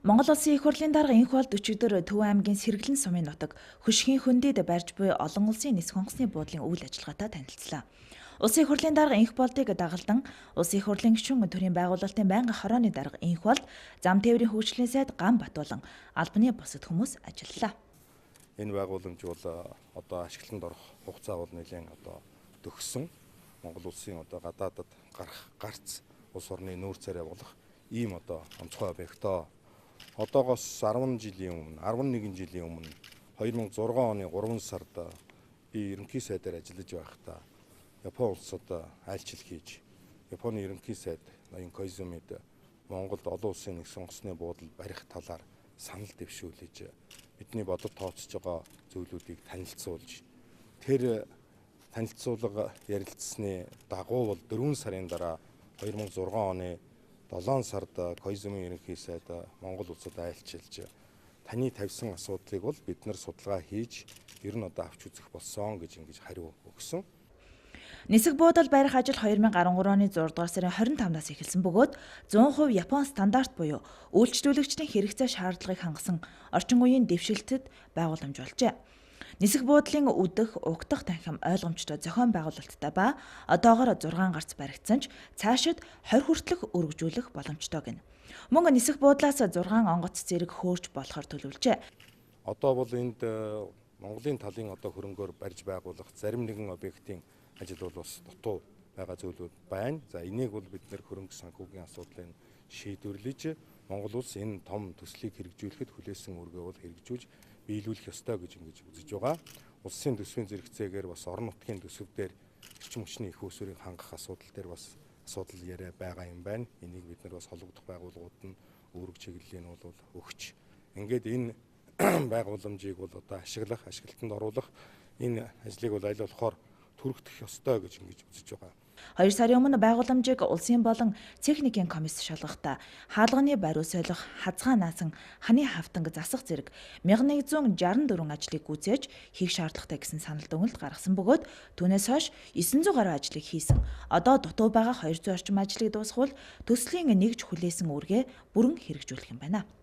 Монгол Улсын их хурлын дарга Энх болд өчигдөр Төв аймгийн Сэргэлэн сумын нутаг Хөшгийн хөндөд барьж буй олон улсын нисэх онгоцны буудлын үйл ажиллагаатай танилцлаа. Улсын их хурлын дарга Энх болдыг дагалдан Улсын их хурлын гишүүн төрийн байгуулалтын байнгын хорооны дарга Энх болд, зам тээврийн хөгжлийн сайд Ган Батулан, албаны бусад хүмүүс ажиллалаа. Энэ байгууламж бол одоо ашиглалтанд орох хугацаа бол нэлээд одоо төгссөн. Монгол улсын одоо гадаадад гарах гарц улс орны нүүр царай болох ийм одоо онцгой объектоо. Одоогоос 10 жилийн өмнө, 11 жилийн өмнө 2006 оны 3 сард би ерөнхий сайдаар ажиллаж байхдаа Япон улсад айлчил хийж, Японы ерөнхий сайд Ноён Коизумид Монголд олон улсын нэгдсэн онгоцны буудал барих талаар санал дэвшүүлж, бидний бодод тооцож байгаа зүйлүүдийг танилцуулж, тэр танилцуулга ярилцсаны дагуу бол 4 сарын дараа 2006 оны 7 сард Коизумын ерөнхий сайд Монгол улсад айлчилж, таны тавьсан асуудлыг бол бид нар судалгаа хийж, ер нь одоо авч үзэх болсон гэж ингэж хариу өгсөн. Нисэх буудал барих ажил 2013 оны 6 дугаар сарын 25-наас эхэлсэн бөгөөд 100% Япон стандарт буюу үйлчлүүлэгчдийн хэрэгцээ шаардлагыг хангасан орчин үеийн дэвшилтэд байгууламж болжээ. Нисэх буудлын үдэх, угтах танхим ойлгомжтой зохион байгуулалттай ба одоогоор 6 гарц баригдсан ч цаашид 20 хүртэлх өргөжүүлэх боломжтой гэнэ. Мөн нисэх буудлаас 6 онгоц зэрэг хөөрч болохоор төлөвлөжээ. Одоо бол энд Монголын талын одоо хөрөнгөөр барьж байгуулах зарим нэгэн объектын ажил бол бас дутуу байгаа зүйлүүд байна. За энийг бол бид нэр хөрөнгө санхүүгийн асуудлыг шийдвэрлэж, Монгол улс энэ том төслийг хэрэгжүүлэхэд хүлээсэн үүргээ бол хэрэгжүүлж биелүүлэх ёстой гэж ингэж үзэж байгаа. Улсын төсвийн зэрэгцээгээр бас орон нутгийн төсөв дээр эрчим хүчний их усүрийг хангах асуудал дээр бас асуудал яриа байгаа юм байна. Энийг бид нар бас холбогдох байгууллагууд нь үүрэг чиглэлийн бол өгч, ингээд энэ байгууламжийг бол одоо ашиглах, ашиглалтанд оруулах энэ ажлыг бол аль болохоор түргдэх ёстой гэж ингэж үзэж байгаа. 2 сарын өмнө байгууламжийг улсын болон техникийн комисс шалгахдаа хаалганы бариу солих, хазгай наасан, ханы хавтанг засах зэрэг 1164 ажлыг гүйцээж хийх шаардлагатай гэсэн санал дүгнэлт гаргасан бөгөөд түүнээс хойш 900 гаруй ажлыг хийсэн. Одоо дутуу байгаа 200 орчим ажлыг дуусгавал төслийн нэгж хүлээсэн үүргээ бүрэн хэрэгжүүлэх юм байна.